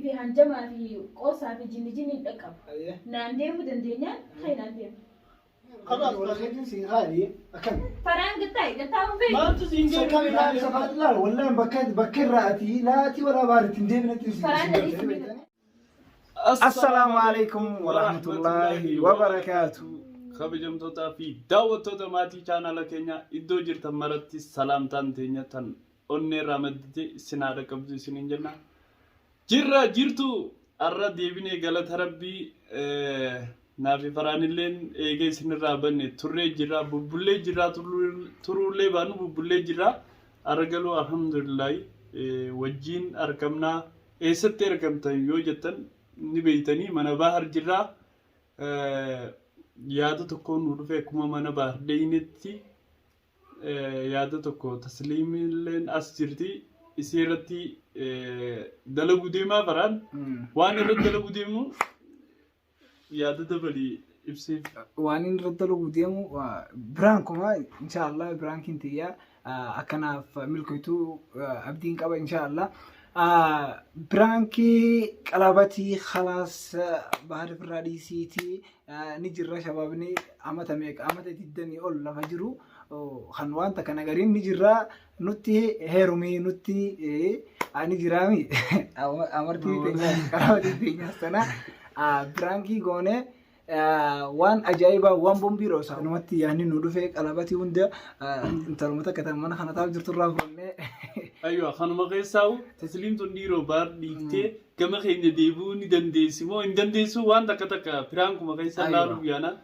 fi hanjamaa fi qoosaa fi jinni jinni hin dhaqqabu. Ayyee. Naan deemuu dandeenyaan kai naan deemu. Kalaas wala siin haali akkam. Faraan gattaa'e gattaa'uun beeku. Maaltu siin Sakkami laal safaati laal wallaan bakka bakka irraa ati laati walaa baaritti hin deebinetti siin. Faraan dhadhii sibiila. Assalaamu alaikum warahmatullaahi wabarakaatu. Kabajamtootaa fi daawwattoota maatii chaanala keenya iddoo jirtan maratti salaamtaan teenya tan onnee irraa maddite isin haadha qabdu isiniin jenna. Jirra jirtu har'a deebinee galata rabbii naafi faraanilleen eegee isinirraa banne turree jirra bubbullee jirra turuullee baannu bubbullee jirra har'a galuu alhamdulillahi wajjiin argamnaa eessatti argamtan yoo jettan ni beeytanii mana baahar jirra yaada tokkoon nu dhufe akkuma mana baahar deeynetti yaada tokko tasliimilleen as jirti isii irratti dalaguu deemaa faraan waan irratti dalaguu deemu yaada dabalii ibsiif. Waan inni irratti dalaguu deemu biraankuma inshaallah biraankiin tiyyaa akkanaaf milkoytuu abdiin qaba inshaallah. Biraankii qalabatii khalaas bahar irraa dhiisiitii ni jirra shabaabni amata meeqa amata 20 ol lafa jiru kan wanta kana gariin ni jirra nutti heerumii nutti ani jiraami amartii teenyaas qarabatii teenyaas tana biraankii goone waan ajaa'ibaa waan bombii dhoosa namatti yaanni nu dhufe qalabatii hunda intaluma takka tan mana kana taa'u jirtu irraa fudhannee. Aywa kanuma keessaa'u tasliimtuun dhiiroo baar dhiiftee gama keenya deebi'uu ni dandeessi moo hin dandeessu waan takka takka piraankuma keessa Aywa. laaluuf yaana.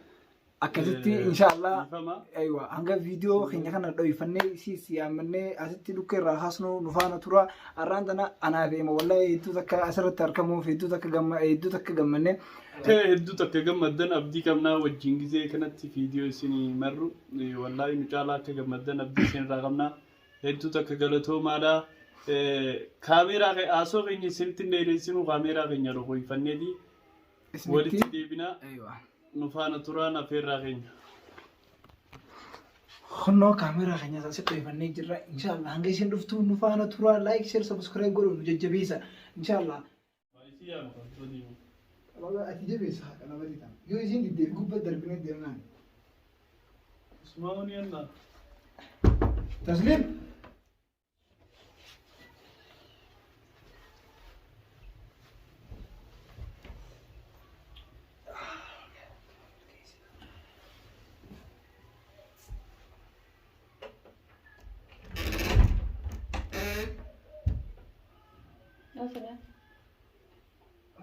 Akkasitti inshaallah Dhiifama. aywa hanga viidiyoo keenya kana dhoyfannee isiis yaammannee asitti dhukkee irraa kaasnu nu faana tura. Har'aan tana anaa fi ema wallahi hedduu takka asirratti argamuuf hedduu takka gamma hedduu takka gammanne. Akka hedduu takka gammaddan abdii qabnaa wajjin gizee kanatti viidiyoo isinii marru wallaahi nu caalaa akka gammaddan abdii isinirraa qabnaa. Hedduu takka galatoomaadha. Kaameeraa haasoo keenya isinitti hin dheeressinuu kaameeraa keenya dhokoyfanneeti walitti deebinaa nu faana turaan afeerraa keenya. Kunnoo kaameeraa keenya asii dhoyfannee jirra. Inshaallah hanga isin dhuftu nu faana turaa like share subscribe godhu nu jajjabeessa. Inshaallah. Isii yaama kan tolii. Ati jabeessa haa qalabati ta'a. Yoo isin diddeef gubbaa darbinee deemnaan. Usmaa'uun yannaa. Tasliim.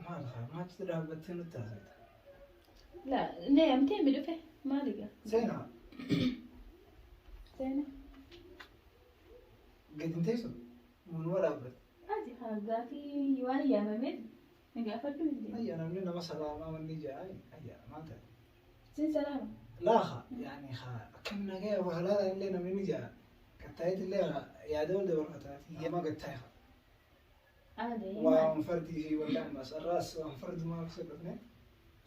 Maal haa maaltu dhaabbattee nutti haasofta? La, ne amtee mi dhufe maali gaa? Seenaa Seena. gadi hin teessu? Munuma dhaabbatte. Ati haa gaafii waan yaamameef na gaafadhu hin deemu. Ayya namni nama salaamaa wanni jedhani ayya maal ta'e? Sin salaama. Laaha yaani haa akkam nagaya waa halaala illee namni ni jedha. Gattaayit illee yaada wal dabarfata. Yama gattaay haa. Aadee maali? Waan fardii fi wallaan mas arraas waan fardumaa ibsa dhufne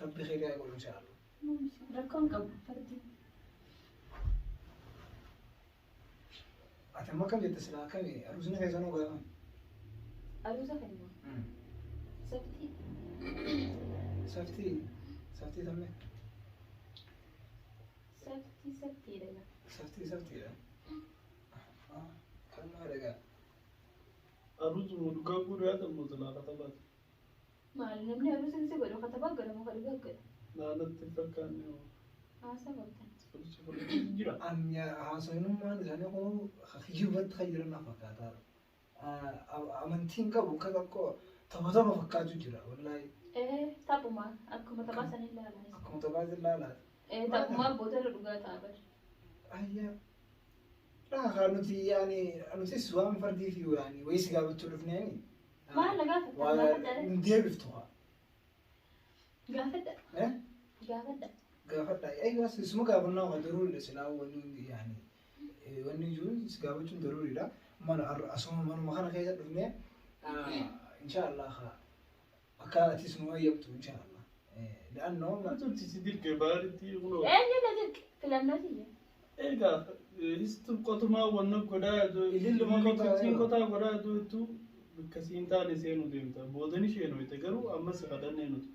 rabbi kheyrii haa godhu inshaallah. Rakkoon qabu fardi. Ati amma akkam jette silaa akkami aruusni keessan hoo gaafame? Aruusa kenna. Saftii. Saftii saftii tammee Saftii saftiidha. saftii saftiidha. Kan maal egaa? Aruuzuma dhugaa guutuu yaadamu silaa katabaati. Maali namni aruusa si godhu katabaa godha moo ka dhugaa godha? Naannatti hin fakkaanne hoo. Haasaa qabdan. Si fudhachuutu jira. An haasawinummaan isaanii kun kijibatti kan jiran na fakkaata. Amantiin qabu akka tokko tapha tapha fakkaatu jira wallaahi. Ee taphuma akkuma taphaa san ilaalaa. Akkuma taphaatti ilaalaati. Ee taphumaa boodarra dhugaa ta'a bar. Ayyaa. Laa nuti yaani nutis waan fardii fi yaani wayii si gaafachuu dhufneeni. Maal na gaafatta? Waa Gaafadha. hin deebiftu haa. Gaafadha. Eh? Gaafadha. Gaafadha. Ayyaa suma gaafannaa waa daruuriidha silaa wanni hundi yaani wanni jiru si gaafachuun daruuriidha. Mana asuma manuma kana keessa dhufnee inshaallah akka atis nu hayyamtu inshaallah. La'annoo Maaltu si dirqe baaritti kunoo. Eenyu na dirqe? Filannoo tiyya. Egaa histu qotumaa wanna godhaa Ililluma qotaa ililliin qotaa godhaa iddoo ittuu Akkasiin taane seenuu deemta. Boodani isheen garuu ammas kadhannee nuti.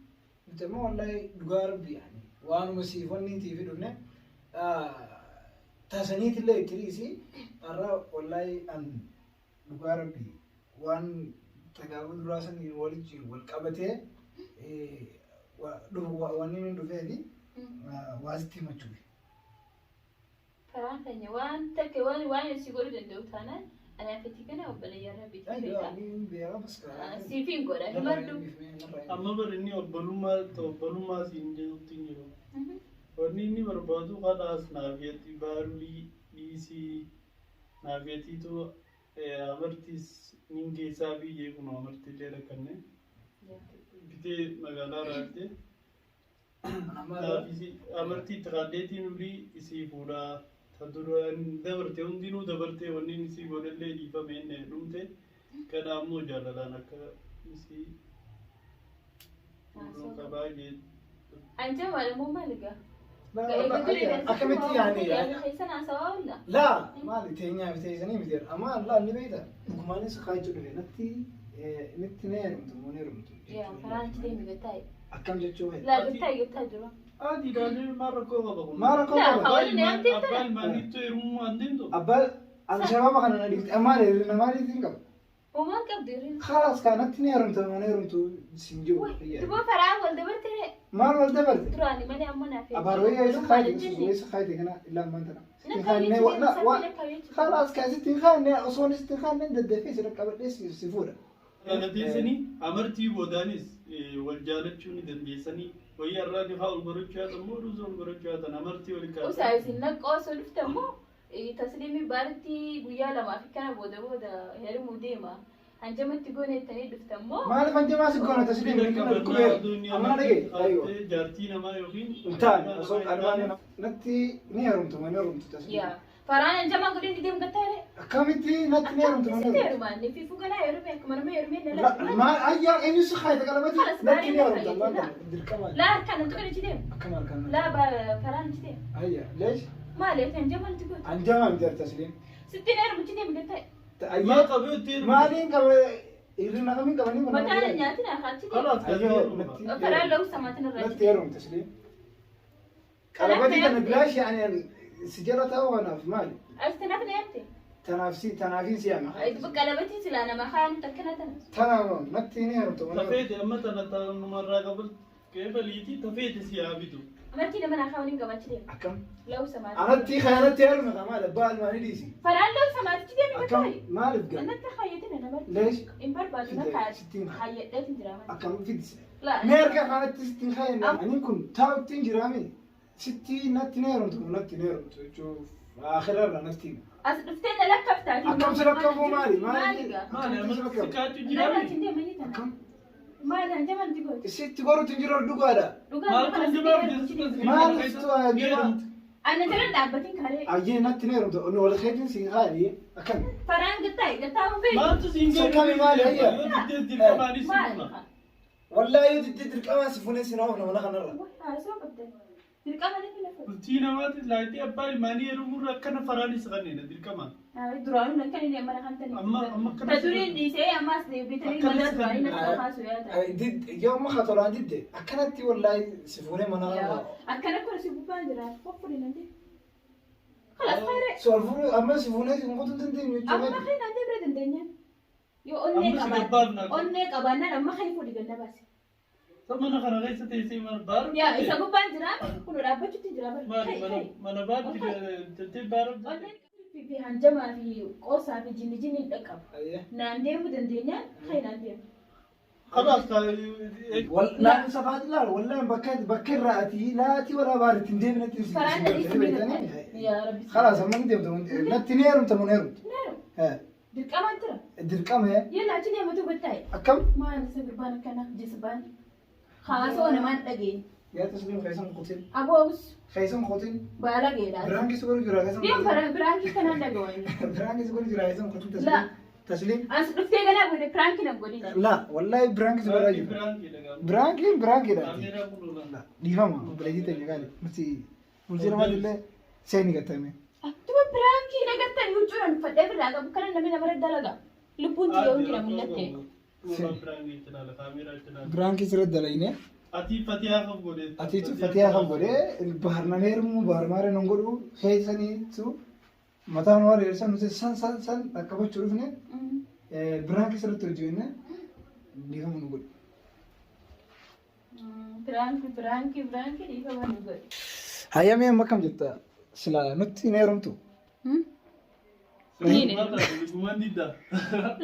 Nuti immoo wallahi dhugaa rabbi yaani waanuma siif wanni itti fi dhufne taasaniitillee itti dhiisi. Har'a wallahi an dhugaa rabbi waan tagaafa duraa sanii waliin wal qabatee wanni inni dhufeefi waa sitti himachuufi. Karaan keenya waan takka waan si godhuu danda'u taanaan anaaf itti kana obboleeyyan rabbiiti beekaa. Siif hin godha himadhu. Amma bar inni obbolummaa siin jedhutti hin jiru. Wanni inni barbaadu kadhaas naafiyatti baarulii dhiisii naafiyatiitu amartiis nin keessaa biyyee kun amartiillee rakkanne bitee magaalaa raaftee amartii itti qaaddeetiin ulii isii fuudhaa ta duraan dabarte hundinuu dabartee wanni inni isii godhallee dhiifame inni dhumte kana ammoo jaalalaan akka isii fuudhuu qabaa jee. Anjama immoo maali gaa? Akkamitti yaani? Keessan haasawaa oolla. Laa, maali teenyaa fi teessanii miti amma laa ni beekta dhugumaanis kaachuu dhufe natti natti na heerumtu moo na heerumtu? Yaa karaan achi deemi gattaa'e. Akkam jechuu feete? Laa gattaa'e gattaa'e dura. Ati ilaalee maal rakkoo qaba kun? Maal rakkoo Laa, qaba? hawali na yaamtee Abbaa ilmaaniitu heerumuu waan deemtu? Abbaa al-shabaaba kana na dhiifte amma hirrina maaliitiin qaba? Uumaan qabdu hirrina. Khalaas kaa natti ni heerumta moo na heerumtu sin jiru. Duba faraan wal dabarte Maal wal dabarte? duraani malee amma naaf Abaaroo isa kaayite isa kaayite kana ilaa ammaan tana. Khalaas kaa sitti hin kaanne osoo sitti hin kaanne daddafee si dhaqqabadhee si fuudha. Jalateessanii amartii boodaanis wal jaalachuu ni dandeessanii wayii har'aa ni haa ol godhachuu yaatan moo dhuusa ol godhachuu yaatan amartii wal Usaa kaa'atan. isin naqqoo osoo dhufte immoo tasliimii baaritti guyyaa lamaa fi kana booda booda heerumuu deema. Hanjamatti goone jettanii dhufte immoo. Maaliif hanjamaa si goona tasliim kubeera amma na dhagaye aywa. Jaartii namaa yookiin Hin taane osoo qalmaan natti ni heerumtu moo ni heerumtu tasliim. Yaa faraan hanjamaa godhin didee mukattaare. Akkamitti natti ni heerumtu moo ni Sitti heerumtu? heerumaan fi fuganaa heerume akkuma nama heerumee na lafa. Maal ayyaa eenyu si kaayite qalamati Khalas, natti ni baay'ee heerumtu ammaan laa. tana dirqama. Laa harkaan hantu kana deemu. Akkam harkaan? Laa faraan achi deemu. Ayyaa leesh Maali ati hanjamaa nuti goote? hanjamaa miti tasliim. Sitti heerumu deemu gattaa'e. Maa qabee itti heerumu? Maaliin qaba hirrina kamiin qabanii Mataan nyaatina achi deemu. Kalaas Ayyoo, heeruma. Faraan la'uu samaatiin irraa Natti heerumtu tasliim. Qalabatii kana bilaash yaani si jala taa'u kanaaf maali? As tanaaf na yaamte. Tanaaf si tanaafin si yaama. Qalabatiin silaa nama kaan takkana tana. Tanaaf natti ni heerumtu mana. Tafeete amma tana tanumarraa qabal qeebaliiti tafeete si haa bitu. Amartii nama naa kaawwaniin qabachi deema. Akkam? La'uu samaatiin. Anatti kanatti heerume maali abbaa almaanii dhiisi. Faraan la'uu samaatichi deemi Akkam gattaa'e. maaliif gaa? Natti hayyatina nama. Leesh Hin barbaadu na Sittiin. hayyadheetin jira mana. Akkam fidis? Laa. Mee harka kanatti sittiin kaayenne ani kun taa'utti hin jiraame sitti natti ni heerumtu natti ni heerumtu jechuuf akhirarra natti hima. As dhuftee na lakkaftaatii. Akkam si lakkafuu maali? Maali gaa? Maali amartii si kaachuu Nama jiraame? achi deemanii tana. Akkam? Maali hanjamaa nuti goote? Sitti goruutti hin jiru dhugaadha. Dhugaa Maal nama kan asitti jamaa heerumti deemu. Maaliif tu hanjamaa? Ana jala dhaabbatiin karee. Ayyee natti ni heerumtu wal keetiin siin kaayee akkam? Faraan gattaa'e gattaa'uun beeku. Maaltu siin Sakkami maali ayya? Yoo diddees dirqamaanis si Maali? fuuna. Wallaahi yoo diddee dirqamaa si fuunee si naaf nama kanarra. Haasoo qabdan. Dirqama natti lafa. Bultii namaatis laayitee abbaa ilmaanii heerumurra akkana faraanis kanneen dirqamaan. Duraanuu akkan inni mana kan tani. Amma akkana Ta duriin dhiisee ammas deebitanii Akkana mana duraanii si natti kaasuu yaada. Yoo amma katolaan didde akkanatti wallaahi si fuunee mana kanarra. Akkana kun si gubbaan jira. Qoffuri nan deemu. Kalaas faayiree. Si ol fuunee amma si fuunee si kutuu hin dandeenyu Amma jechuudha. kan nan deemre dandeenya. Yoo onnee Amma si qabaannaan gabbaafna. onnee qabaannaan amma kan fuudhi ganna baase. Mana kana keessa teessee maal baara? Yaa isa gubbaan jira kun dhaabbachuutti jira bara. Maali mana mana baatti teessee baara? Onneen fi hanjamaa fi qoosaa fi jinni jinni hin dhaqqabu. Naan deemuu dandeenyaan kan naan deemu. Kalaas Naan safaati laal wallaan bakka bakka irraa ati laatii walaa baaritti hin deebinetti si Karaan dhadhii si beekata. Yaa Rabbi. Khalaas amma ni deemta natti ni heerumta mun heerumtu. Neeru. Dirqamaan jira. Dirqama Yalla achi deematu gattaa'e. akkam? Maal isa gurbaan akkana jisbaan. Haasoo namaan dhageenye. Yaa tasliim keessan qutin Aboos keessan qutin baala geedhaa. biraan keessa godhu jira keessan Deem biraankii kanaan dhagawani. biraan keessa godhu jira keessan qutin La. tasliim tasliim. As dhuftee ganaa godhe piraankii nan godhin. La wallahi biraan keessa godhaa jiru. Biraankiin biraankiidha. Kaameeraa kun oolan. Dhiifama obboleettii teenya gaali. Nuti bultii namaatti seeni gattame. Attuma piraankii nagattan huccuudhaan uffadhee biraa qabu kana namni namarra dalaga. Lubbuun tiyya hundi na mul'atte. Biraankii sirriitti dalayne. Ati fatiyaa kan godhe. Atiitu fatiyaa kan godhe bahar nan heerumu bahar maaree nan godhu keessaniitu mataan waan dheersan nuti san san san dhaqqabachuu dhufne biraankii sirriitti hojjenne dhiifama nu godhe. Biraankii biraankii biraankii dhiifama nu godhe. Hayyamee amma akkam jetta sila nutti hin heerumtu. Niin heeruma. Dhugumaan didda.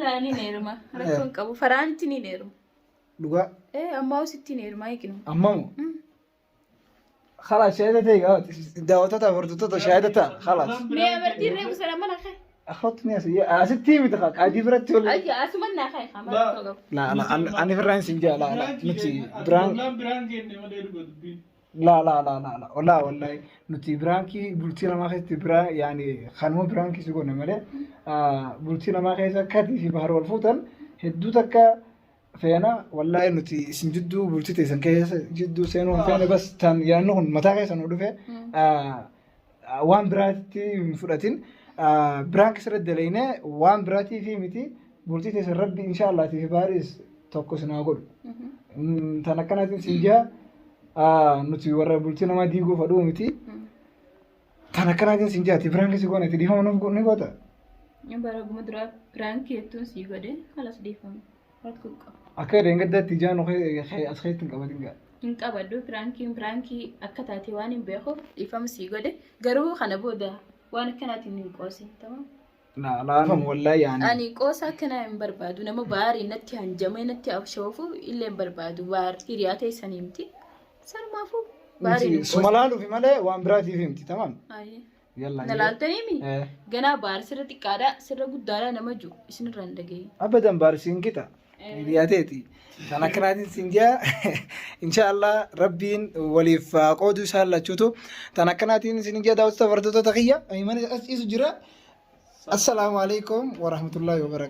Laa niin heeruma. Rakkoo hin qabu. Faraanitti niin heeruma. Dhugaa Ee ammaa sitti hin heeruma eeginu. ammamu. خلاص شهادة تيجي دعوتها hordoftoota shahaada ta'a خلاص. Mee amartiin reefu sana mana kee. أخذتني يا ستي متخاك عادي برت ولا Ayya asuma naa kee لا. rakkoo qabu. لا لا أنا في الرئيس جاء لا لا نتي بران Biraan kenne malee dhuga dubbiin. لا لا لا لا لا ولا والله نتي برانكي بولتينا ما خيست برا يعني خانمو برانكي سيقولنا مالي بولتينا ما خيست كاتي في بحر والفوتن هدو تكا فينا والله نتي سنجدو بولتي سن كيس جدو سينو فينا بس تان يعني نكون متى خيس نودو في وان براتي فراتين برانك سرد دلينا وان براتي في متي بولتي سن ربي إن شاء الله في باريس توكو سناقول tan akkanaatiin siin jaa nuti warra bultii namaa diiguu fadhuu miti. Tan akkanaatiin siin jaati biraan keessa goone dhiifama nuuf ni goota. Bara guma duraa biraankii jettuun sii godhe kalas dhiifama. Rakkoo qabu. Akka jedheen gaddaatti ijaan as keessatti hin qabatin gaa. Hin qabadhu biraankiin biraankii akka taate waan hin beekuuf dhiifama sii godhe garuu kana booda waan akkanaatiin hin qoosin tamam. Laa laa wallaahi yaani. Ani qoosa akkanaa hin barbaadu nama baarii natti hanjamee natti afshoofu illee hin barbaadu baar hiriyaa teessanii miti sanumaafuu baariin hin Suma qoosin. laaluufi malee waan biraatiif himti tamam. Ayyee. Yalla. Na laaltaniimi ganaa baar sirra xiqqaadhaa sirra guddaadhaa nama jiru isinirra hin dhagahin. Abadan baarisiin qixa. Hiriyaa teeti. Tan akkanaatiin siin jaa inshaallah rabbiin waliif qooduu isaan lachuutu tan akkanaatiin isin jaa daawwattoota hordoftoota kiyya mana as ciisu jira. Assalaamu alaikum warahmatullahi wabarakatuh.